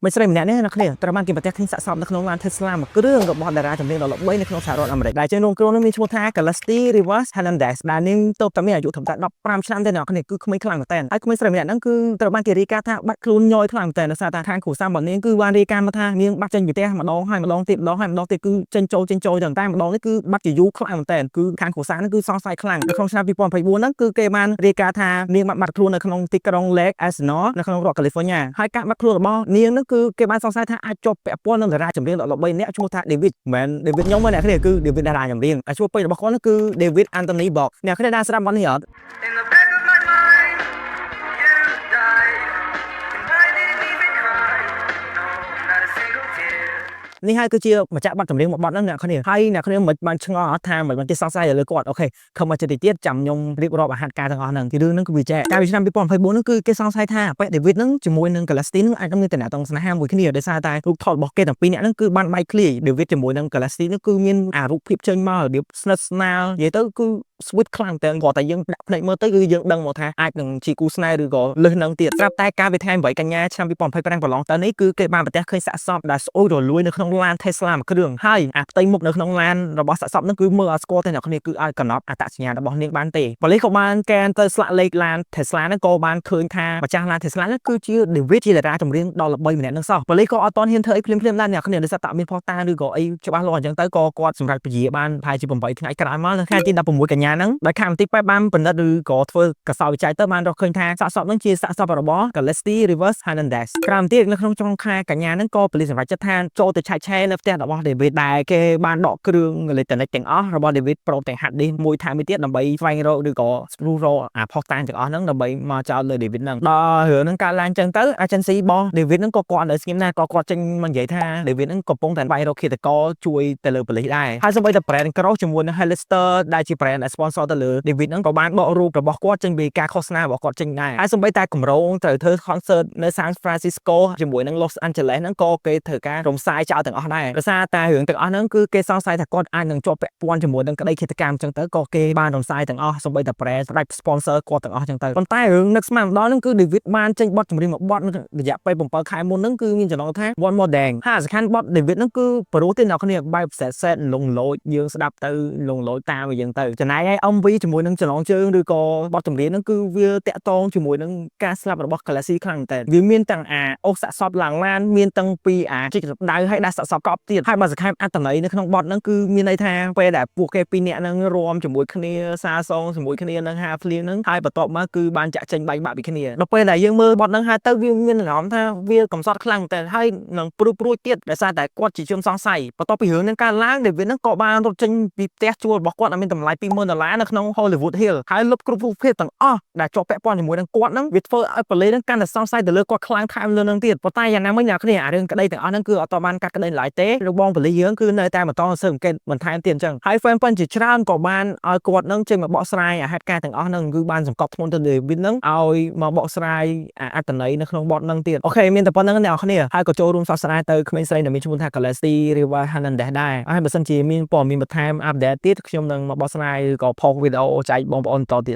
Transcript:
មួយស្រីម្នាក់នេះអ្នកគ្នាត្រូវបានគេប្រទះឃើញសាកសពនៅក្នុងឡាន Tesla មួយគ្រឿងរបស់តារាចម្រៀងដ៏ល្បីនៅក្នុងសហរដ្ឋអាមេរិកដែលជនរងគ្រោះនោះមានឈ្មោះថា Celeste Rivas Hernandez ដែលនាងទើបតែមានអាយុត្រឹមតែ15ឆ្នាំទេអ្នកគ្នាគឺក្មេងខ្លាំងមែនទែនហើយក្មេងស្រីម្នាក់ហ្នឹងគឺត្រូវបានគេរាយការណ៍ថាបាត់ខ្លួនញយខ្លាំងមែនទែនដោយសារតែខាងគ្រួសាររបស់នាងគឺបានរាយការណ៍មកថានាងបាត់ចេញពីផ្ទះម្ដងហើយម្ដងទៀតម្ដងហើយម្ដងទៀតគឺចេញចូលចេញចូលចឹងតែម្ដងនេះគឺបាត់ជាយូរខ្លាំងមែនទែនគឺខាងគ្រួសារហ្នឹងគឺសង្ស័យខ្លាំងនៅក្នុងឆ្នាំ2024ហ្នឹងគឺគេបានរាយការណ៍ថានាងបានបាត់ខ្លួននៅក្នុងទីក្រុង Lake Elsinore នៅក្នុងរដ្ឋ California ហើយការបាត់ខ្លួនរបស់នាងហ្នឹងគឺគេបានសង្ស័យថាអាចជាប់ពាក់ព័ន្ធនឹងតារាចម្រៀងដ៏ល្បីម្នាក់ឈ្មោះថា David មិនមែន David ខ្ញុំទេអ្នកគ្នាគឺ David តារាចម្រៀងហើយឈ្មោះពេញរបស់គាត់ហ្នឹងគឺ David Anthony Bock អ្នកគ្នាបានស្ដាប់បទនេះអត់ In the back of my mind, you died, and I didn't even cry. No, not a single tear. នេះហើយគឺជាម្ចាស់បទចម្រៀងមួយបទហ្នឹងអ្នកគ្នាហើយអ្នកគ្នាមិនបានឆ្ងល់អត់ថាមិនបានគេសង្ស័យទៅលើគាត់OK ខំមកចិត្តទៀតចាំខ្ញុំរៀបរាប់អាហារការទាំងអស់ហ្នឹងពីរឿងហ្នឹងគឺវាចែកកាលពីឆ្នាំ2024ហ្នឹងគឺគេសង្ស័យថាប៉ែ David ហ្នឹងជាមួយនឹង Celeste ហ្នឹងអាចនឹងមានតំណែងស្នេហាមួយគ្នាដោយសារតែរូបថតរបស់គេទាំងពីរនាក់ហ្នឹងគឺបានបែកធ្លាយ David ជាមួយនឹង Celeste ហ្នឹងគឺមានអារូបភាពចេញមករបៀបស្និទ្ធស្នាលនិយាយទៅគឺ sweet ខ្លាំងតែគ្រាន់តែយើងដាក់ភ្នែកមើលទៅគឺយើងដឹងមកថាអាចនឹងជាគូស្នេហ៍ឬក៏លើសនឹងទៀតស្រាប់តែកាលពីថ្ងៃ8កញ្ញាឆ្នាំ2025កន្លងទៅនេះគឺគេបានប្រទះឃើញសាកសពដែលស្អុយរលួយនៅក្នុងឡាន Tesla មួយគ្រឿងហើយអាផ្ទៃមុខនៅក្នុងឡានរបស់សាកសពហ្នឹងគឺមើលអត់ស្គាល់ទេអ្នកគ្នាគឺឲ្យកំណត់អត្តសញ្ញាណរបស់នាងបានទេប៉ូលីសក៏បានកែនទៅស្លាកលេខឡាន Tesla ហ្នឹងក៏បានឃើញថាម្ចាស់ឡាន Tesla ហ្នឹងគឺជា David ជាតារាចម្រៀងដ៏ល្បីម្នាក់ហ្នឹងសោះប៉ូលីសក៏អត់ទាន់ហ៊ានធ្វើអីភ្លាមៗដែរអ្នកគ្នាដោយសារតែមានភស្តុតាងឬក៏អីច្បាស់លាស់អញ្ចឹងទៅក៏គាត់សម្រាប់ពជាបានប្រហែលជា8ថ្ងៃក្រោយមកនៅថ្ងៃទី16កញ្ញាហ្នឹងដោយខាងមន្ទីរពេទ្យបានពិនិត្យឬក៏ធ្វើកសោវិច័យទៅបានរកឃើញថាសាកសពហ្នឹងជាសាកសពរបស់ Celeste Rivas Hernandez ក្រោយមកទៀតនៅក្នុងចុងខែកញ្ញាហ្នឹងក៏ប៉ូលីសសម្រេចចិត្តថាចូលទៅឆែកឆេរនៅផ្ទះរបស់ David ដែលគេបានដកគ្រឿងអេឡិចត្រូនិកទាំងអស់របស់ David ព្រមទាំង hard disk មួយថែមមួយទៀតដើម្បីស្វែងរកឬក៏ស្រុះរកអាភស្តុតាងទាំងអស់ហ្នឹងដើម្បីមកចោទលើ David ហ្នឹងដល់រឿងហ្នឹងកើតឡើងចឹងទៅ agency របស់ David ហ្នឹងក៏គាត់នៅស្ងៀមដែរក៏គាត់ចេញមកនិយាយថា David ហ្នឹងកំពុងតែស្វែងរកឃាតករជួយទៅលើប៉ូលីសដែរហើយសូម្បីតែ brand Cross ជាមួយនឹង Hollister ដែលជា brand ដែល sponsor ទៅលើ David ហ្នឹងក៏បានដករូបរបស់គាត់ចេញពីការឃោសនារបស់គាត់ចេញដែរហើយសូម្បីតែគម្រោងត្រូវធ្វើ concert នៅ San Francisco ជាមួយនឹង Los Angeles ហ្នឹងក៏គេធ្វើការរំសាយចោលទាំងអស់ដែរដោយសារតែរឿងទាំងអស់ហ្នឹងគឺគេសង្ស័យថាគាត់អាចនឹងជាប់ពាក់ព័ន្ធជាមួយនឹងក្តីឃាតកម្មអញ្ចឹងទៅក៏គេបានរំសាយទាំងអស់សូម្បីតែ brand ផ្ដាច់ sponsor គាត់ទាំងអស់អញ្ចឹងទៅប៉ុន្តែរឿងនឹកស្មានម្ដងហ្នឹងគឺ David បានចេញបទចម្រៀងមួយបទរយៈពេល7ខែមុនហ្នឹងគឺមានចំណងថា One More Dance ហើយសំខាន់បទ David ហ្នឹងគឺព្រោះទេអ្នកគ្នាបែប sad sad លងលោចយើងស្ដាប់ទៅលងលោចតាមឲ្យយើងទៅចំណែកឯ MV ជាមួយនឹងចំណងជើងឬក៏បទចម្រៀងហ្នឹងគឺវាតាក់ទងជាមួយនឹងការស្លាប់របស់ Celeste ខ្លាំងមែនតើវាមានទាំងអាអូសសាក់សពឡើងឡានមានទាំងពីអាជីករដៅហើយដាក់សាក់សពកប់ទៀតហើយបើសង្ខេបអត្ថន័យនៅក្នុងបទហ្នឹងគឺមានន័យថាពេលដែលពួកគេពីរនាក់ហ្នឹងរួមជាមួយគ្នាសាសងជាមួយគ្នានឹងហាភ្លៀងហ្នឹងហើយបន្ទាប់មកគឺបានចាក់ចេញបែកបាក់ពីគ្នាដល់ពេលដែលយើងមើលបទហ្នឹងហើយទៅវាមានអារម្មណ៍ថាវាកំសត់ខ្លាំងមែនតើហើយនឹងព្រួយព្រួយទៀតដោយសារតែគាត់ជាជនសង្ស័យបន្ទាប់ពីរឿងហ្នឹងកើតឡើង David ហ្នឹងក៏បានរត់ចេញពីផ្ទះជួលរបស់គាត់ដែលមានតម្លៃ20000ដុល្លារនៅក្នុង Hollywood Hill ហើយលុបគ្រប់រូបភាពទាំងអស់ដែលជាប់ពាក់ព័ន្ធជាមួយនឹងគាត់ហ្នឹងវាធ្វើឲ្យប៉ូលីសហ្នឹងកាន់តែសង្ស័យទៅលើគាត់ខ្លាំងថែមលើនឹងទៀតប៉ុន្តែយ៉ាងណាមិញអ្នកគ្នាអារឿងក្តីទាំងអស់ហ្នឹងគឺអត់ទាន់បានកាត់ក្តីឡើយទេរបងប៉ូលីសយើងគឺនៅតែបន្តស៊ើបអង្កេតបន្ថែមទៀតអញ្ចឹងហើយ fan ប៉ុនជាច្រើនក៏បានឲ្យគាត់ហ្នឹងចេញមកបកស្រាយអាហេតុការណ៍ទាំងអស់ហ្នឹងគឺបានសង្កត់ធ្ងន់ទៅលើ David ហ្នឹងឲ្យមកបកស្រាយអាអត្ថន័យនៅក្នុងបទហ្នឹងទៀត OK មានតែប៉ុណ្្នឹងអ្នកនរគ្នាហើយក៏ចូលរួមសោកស្ដាយទៅក្មេងស្រីដែលមានឈ្មោះថា Celeste Rivas Hernandez ដែរហើយបើសិនជាមានព័ត៌មានបន្ថែម update ទៀតខ្ញុំនឹងមកបកស្រាយឬក៏ផុសវីដេអូចែកបងប្អូនបន្តទៀត។